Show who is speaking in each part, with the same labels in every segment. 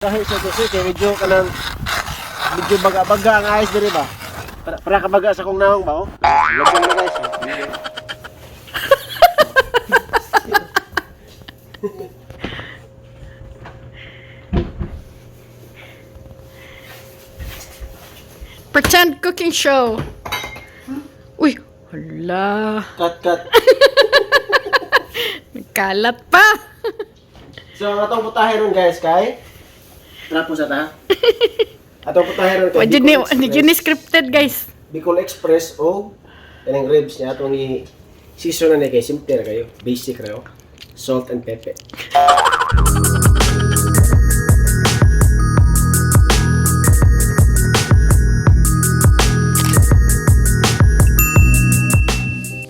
Speaker 1: Kahit sa kasi kay medyo kanang medyo baga-baga ang ayos diri ba? Para kabaga sa kong naong ba oh. Lobong na, guys. Oh.
Speaker 2: Pretend cooking show. Uy, hala.
Speaker 1: Cut cut.
Speaker 2: Nagkalat pa.
Speaker 1: So ang atong putahe ron, guys, kay Trapo sa ta. Atong putahe ron kay
Speaker 2: Wala ni,
Speaker 1: Bicol
Speaker 2: hindi
Speaker 1: Express.
Speaker 2: ni scripted, guys.
Speaker 1: Bicol Express o kanang ribs niya atong i season na ni kay simple ra kayo. Basic ra, oh. Salt and pepper.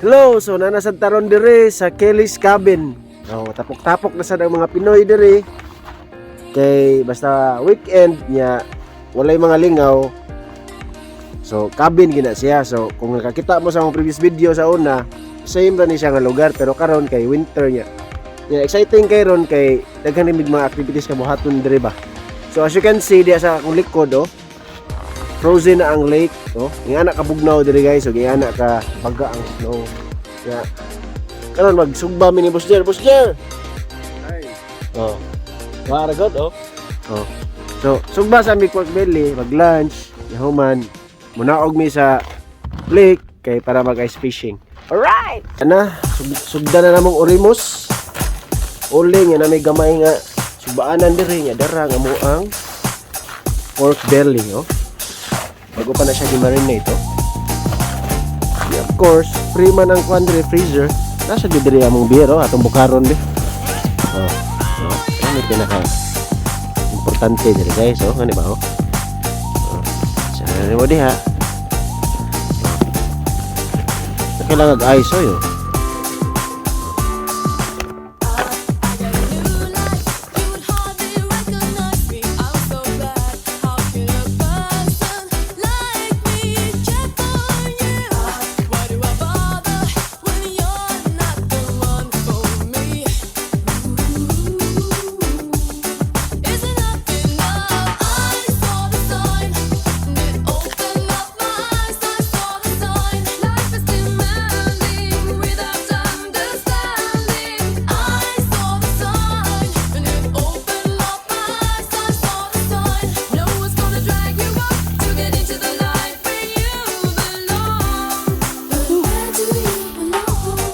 Speaker 1: Hello, so nanasad taron dire sa Kelly's Cabin. Oh, tapok-tapok na sad ang mga Pinoy dire. Kay basta weekend niya walay mga lingaw. So cabin gina siya. So kung nakakita mo sa akong previous video sa una, same ra ni siya nga lugar pero karon kay winter niya. Yeah, exciting kay ron kay daghan ni mig mga activities ka buhaton dire ba. So as you can see diya sa akong likod, oh, frozen na ang lake, oh. Ingana ka bugnaw dire, guys, so ingana ka baga ang snow. Ya. Karon magsugba mi ni Boss Jer. Boss Jer. Oh. Wara god, oh. Oh. So, sugba sa mi pork belly, mag-lunch, yahuman, munaog mi sa lake kay para mag ice fishing. Alright. Ana, sugda na namong orimos. Uli nga na may gamay nga subaanan diri nga dara nga mo ang pork belly, oh. Bago pa na siya gi-marinate, oh. Yeah, of course, free man ang kwan diri, freezer. Nasa gyud diri among beer, oh, atong bukaron di. Oh. Oh, ano yung pinaka importante diri, guys, oh, ano ba, oh? Oh. Sa mo diha. Oh. Kailangan ice, oh, yun.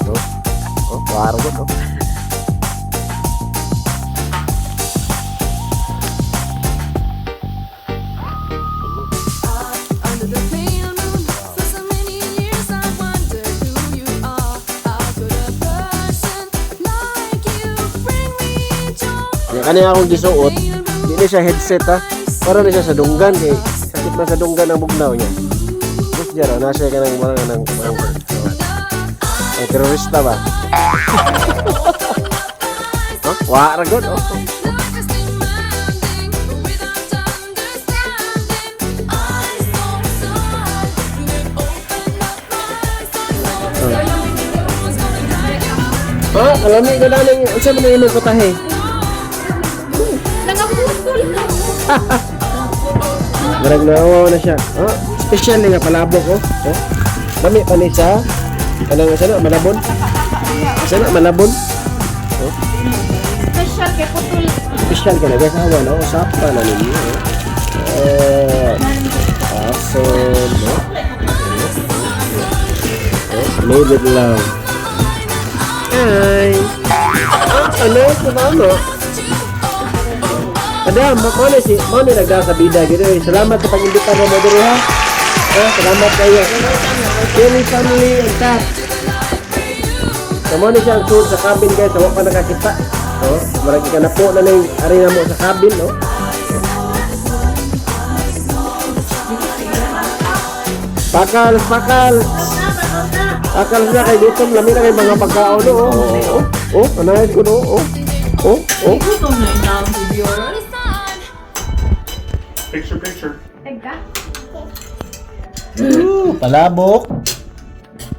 Speaker 1: Oh, oh, klaro ko, no?
Speaker 3: Under the pale moon, for so many years I wondered who you are. How could a person like you bring me joy?
Speaker 1: Yung kanya akong gisuot, di na siya headset ha. Para na siya sa dunggan kay sakit man sa dunggan ang bugnaw niya. Tapos diyan, oh, nasa ka ng mga ng ang terorista ba? Huh? Wa ra gud, oh.
Speaker 3: Life is demanding, but without understanding, I saw the sign and it opened up my eyes. I saw the sign. No one's gonna drag you up.
Speaker 1: Ah, kalami ko na ning unsa man ang imong putahe?
Speaker 2: Nangaputol.
Speaker 1: Murag nawaw na siya. Oh, special ni nga palabok, oh. Oh. Lami pa ni sa kanang sa na malabon. Sa na malabon. Oh.
Speaker 2: Special kay putol.
Speaker 1: Special ka na guys, awa no, usapan na ninyo. Oh. Eh, awesome, no? Oh, made with love. Hi! Ah, ano? Ano? Madam, mo na si, mo na nagda sa bida gid eh. Salamat sa pag-imbita mo mo diri ha. Ha, salamat kayo. Kelly family and staff. So mo na siya ang food sa cabin, guys, wa pa nakakita. Oh, murag ka na po na ning ari na mo sa cabin, no? Pakal, pakal. Pakal na kay gutom lami na kay mga pagkaon, no. Oh, oh, oh, anahin ko, no. Oh. Oh, oh.
Speaker 4: Gutom na yung si Bjorn.
Speaker 5: Picture, picture.
Speaker 2: Teka.
Speaker 1: Palabok,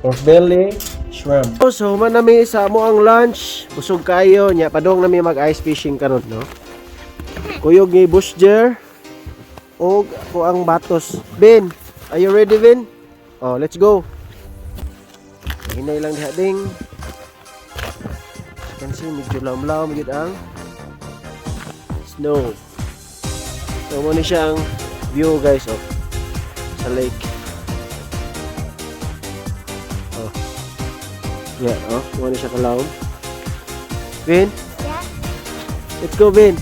Speaker 1: pork belly, shrimp. So, human nami sa amo ang lunch. Busog kayo nya padong nami mag ice fishing karon, no. Kuyog ni Bushjer og ako ang batos. Bin, are you ready, Vin? Oh, let's go. Hinay lang diha ding. You can see medyo lawom-lawom gyud ang snow. So mao ni siya ang view, guys, oh, sa lake. Oh. Yeah, oh, mao ni siya kalawom. Vin?
Speaker 5: Yeah.
Speaker 1: Let's go, Vin.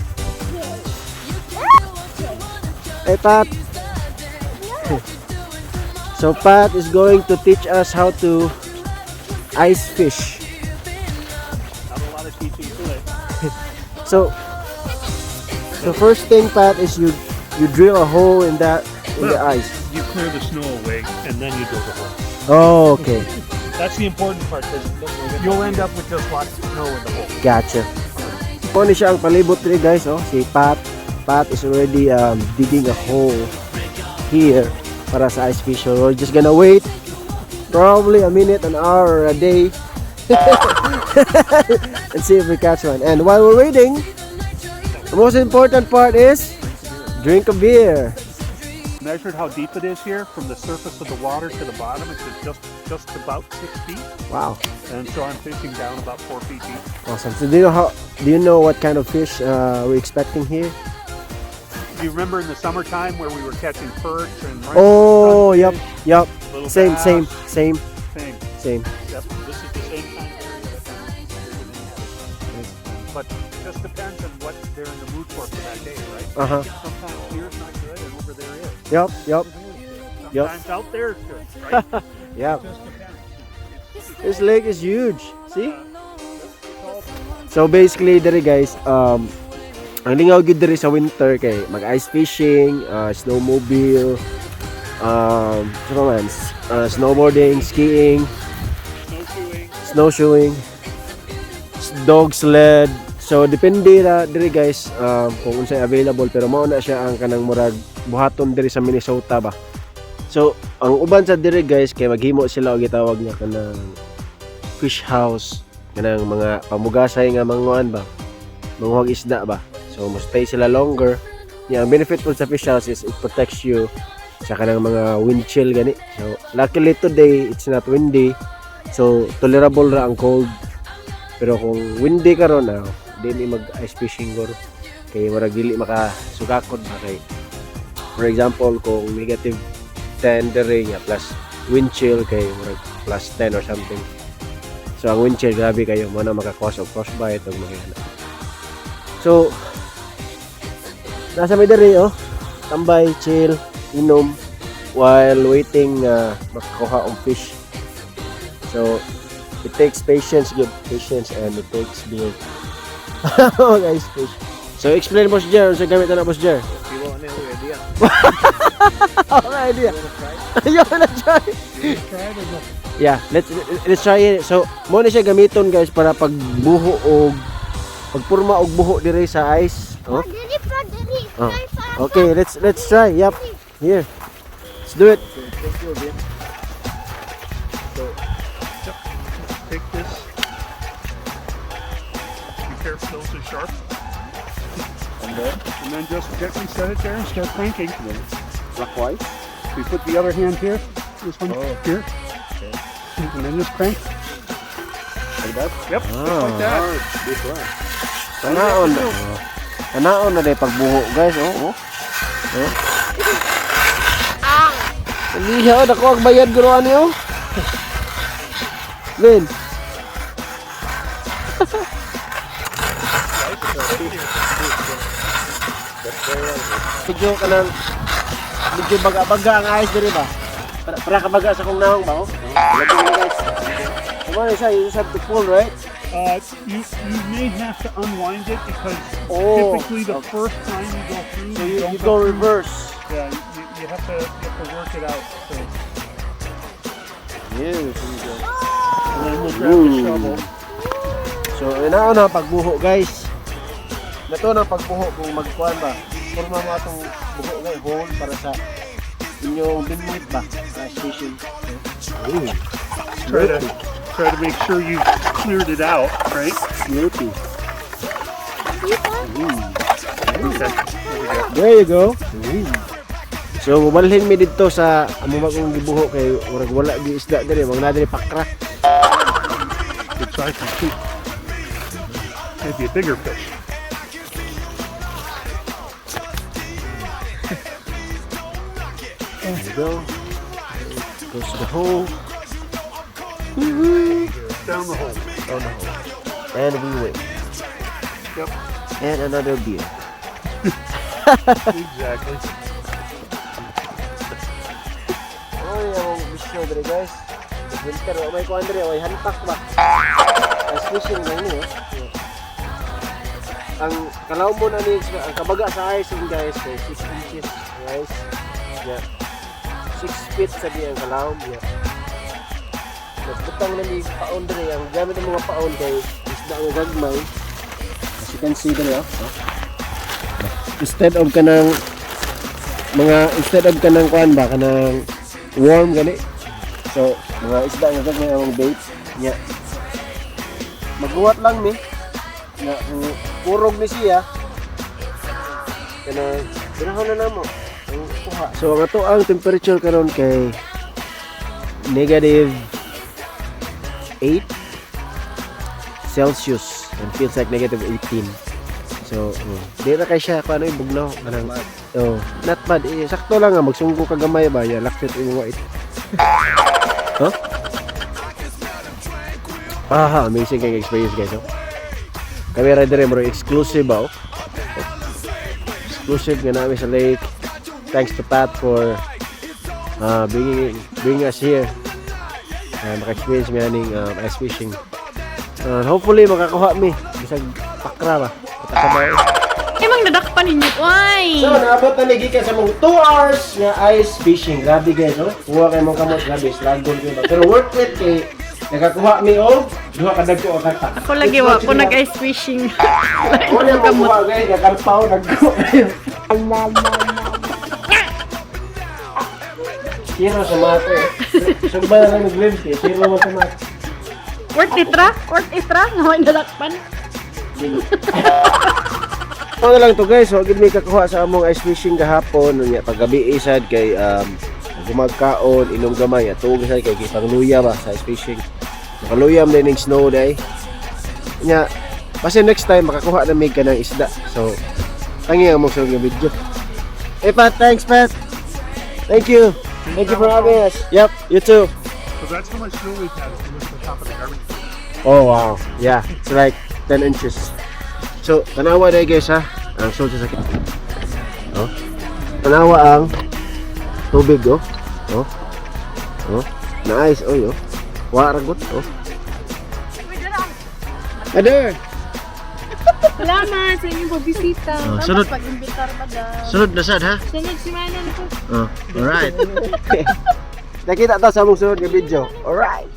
Speaker 1: Hey, Pat. So Pat is going to teach us how to ice fish.
Speaker 6: Not a lot of teaching to it.
Speaker 1: So the first thing, Pat, is you drill a hole in the ice.
Speaker 6: You clear the snow away and then you drill the hole.
Speaker 1: Oh, okay.
Speaker 6: That's the important part because you'll end up with just lots of snow in the hole.
Speaker 1: Gotcha. Mao ni siya ang palibot diri, guys, oh. Si Pat. Pat is already digging a hole here para sa ice fish. So we're just gonna wait probably a minute, an hour, or a day and see if we catch one. And while we're waiting, the most important part is drink a beer.
Speaker 6: Measured how deep it is here from the surface of the water to the bottom. It's just about 6 feet, and so I'm fishing down about 4 feet deep.
Speaker 1: Awesome. So do you know what kind of fish we're expecting here?
Speaker 6: Do you remember in the summertime where we were catching perch and
Speaker 1: Oh,
Speaker 6: sunfish,
Speaker 1: yep.
Speaker 6: little
Speaker 1: Same,
Speaker 6: bass?
Speaker 1: same, same,
Speaker 6: Same.
Speaker 1: Same.
Speaker 6: Yep. This is the same kind of area that they're gonna have. But it just depends on what they're in the mood for that day, right? Sometimes here's not good and over there is. Sometimes out there is good, right? Just depends.
Speaker 1: This lake is huge. See? So basically, diri guys, ang lingaw gyud diri sa winter kay mag ice fishing, snowmobile, sa pa man, snowboarding, skiing,
Speaker 6: Snowshoeing.
Speaker 1: Snowshoeing, dog sled. So depende ra diri, guys, kung unsay available, pero mao na siya ang kanang murag buhaton diri sa Minnesota ba. So ang uban sa diri, guys, kay maghimo sila og gitawag nga kanang fish house, kanang mga pamugasay nga manguan ba, manguhag isda ba. So mo stay sila longer. Yeah, ang benefit po sa fish house is it protects you sa kanang mga wind chill gani. So luckily today it's not windy. So tolerable ra ang cold. Pero kung windy karon na, di ni mag ice fishing guro. Kay murag dili makasugakod ba kay for example kung negative 10 dere nga plus wind chill kay murag plus 10 or something. So ang wind chill grabe kayo mo na maka-cause og frostbite ug mga ana. So nasa may dere oh, tambay, chill, inom while waiting makakuha og fish. So it takes patience, good patience, and it takes beer. Oh, guys, fish. So explain, Boss Jer, unsa gamit na, Boss Jer?
Speaker 7: You want any idea?
Speaker 1: Oh, idea. You wanna try?
Speaker 6: Try it or no?
Speaker 1: Yeah, let's try it. So, mao ni siya gamiton, guys, para pagbuho og pagpurma og buho dire sa ice. Oh.
Speaker 5: Dili pa, dili.
Speaker 1: Oh.
Speaker 5: Try pa.
Speaker 1: Okay, let's try. Yep. Here. Let's do it.
Speaker 7: Thank you, Ben.
Speaker 6: Yep. Take this. Be careful, those are sharp.
Speaker 7: And then,
Speaker 6: And then just gently set it there and start cranking.
Speaker 7: clockwise.
Speaker 6: We put the other hand here, this one
Speaker 7: Oh.
Speaker 6: here. And then just crank.
Speaker 7: Like that?
Speaker 6: Yep, just like that.
Speaker 7: Oh, this one.
Speaker 1: Tanaon na. Tanaon na day pagbuho, guys. Oh. Oh. Liha, dako ang bayad guro ani oh. Lin. Medyo kanang medyo baga-baga ang ice diri ba? Para kabaga sa kong naong ba oh. Lagi na, guys. Come on, isa, you just have to pull, right?
Speaker 6: You may have to unwind it because
Speaker 1: Oh,
Speaker 6: typically the
Speaker 1: okay.
Speaker 6: first time you go through,
Speaker 1: So you,
Speaker 6: don't
Speaker 1: you go
Speaker 6: through.
Speaker 1: reverse.
Speaker 6: Yeah, you have to work it out. So,
Speaker 1: Yes.
Speaker 6: and then we'll grab the
Speaker 1: Ooh.
Speaker 6: shovel.
Speaker 1: So, inaon na pagbuho, guys. Nato na pagbuho kung magkuan ba. Porma mo atong buho ngay hole para sa inyong binwit ba sa fishing. Ooh,
Speaker 6: Try to make sure you've cleared it out, right?
Speaker 1: Beauty. Ooh.
Speaker 6: Okay. There we go.
Speaker 1: There you go. So mubalhin mi didto sa amo bagong gibuho kay murag wala gi isda diri, mga naa diri pakra.
Speaker 6: Good size one too. Maybe a bigger fish.
Speaker 1: There you go. Goes to the hole.
Speaker 6: Down the hole.
Speaker 1: Down the hole. And we win.
Speaker 6: Yep.
Speaker 1: And another beer.
Speaker 6: Exactly.
Speaker 1: Oy, ang bisyo diri, guys. Winter, wa may kuan diri, way hantak ba. Ice fishing lang ni, oh. Ang kalaw mo na ni, ang kabaga sa ice guys, kay 6 inches, guys. Yeah. 6 feet sa di ang kalaw, yeah. Nagbutang na ni paon diri, ang gamit ng mga paon kay isda nga gagmay. As you can see diri, oh. Instead of kanang kuan ba, kanang worm gani. So, mga isda nga gagmay ang bait nya. Magbuhat lang ni. Nga kung kurog ni siya kana dinahon na namo ang kuha. So, ang ato ang temperature karon kay -8 Celsius and feels like -18. So, oh, di na kay siya kung ano yung bugnaw. Kanang, oh, not bad. Eh, sakto lang nga, magsungko ka gamay ba? Ya, laksit yung white. Huh? Ah, amazing kay experience, guys. Oh. Kami ra dire bro, exclusive ba? Oh. Exclusive nga namin sa lake. Thanks to Pat for bringing us here. Maka-experience mi aning ice fishing. Hopefully makakuha mi bisag pakra ba. Pataka ba?
Speaker 2: Ay, mang nadakpan ninyo. Why?
Speaker 1: So, naabot na ni gikan sa mong 2 hours nga ice fishing. Grabe, guys, oh. Kuha kay mong kamot, grabe, struggle kayo ba. Pero worth it kay nakakuha mi og duha ka dagko ka karpa.
Speaker 2: Ako lagi wa ko nag-ice fishing.
Speaker 1: Wala mo kuha, guys, nakarpa o nagko. Zero sa mate. Sugba na lang ng glimpse kay zero mo sa mate.
Speaker 2: Worth it ra? Worth it ra? Nga may nadakpan?
Speaker 1: Ano na lang to, guys, wa gid mi kakuha sa among ice fishing gahapon unya paggabi sad kay gumagkaon, inom gamay, tuog sad kay gipangluya ba sa ice fishing. Nakaluya man ning snow day. Unya kasi next time makakuha na mi kanang isda. So tangi ang among sunod nga video. Hey Pat, thanks, Pat. Thank you. Thank you for having us. Yep, you too.
Speaker 6: So that's how much snow we've had. If you look at the top of the garbage can.
Speaker 1: Oh wow. Yeah, it's like 10 inches. So, tanawa na, guys, ha. Ang sulti sa Oh. Tanawa ang tubig, oh. Oh. Oh. Nice, oy, oh. Wa ragot, oh. Ader.
Speaker 4: Salamat sa inyong pagbisita.
Speaker 1: Oh, sunod.
Speaker 4: Pag-imbitar ba daw?
Speaker 1: Sunod na sad ha.
Speaker 4: Sunod si Manon ko.
Speaker 1: Oh, alright. Nakita ta sa among sunod nga video. Alright.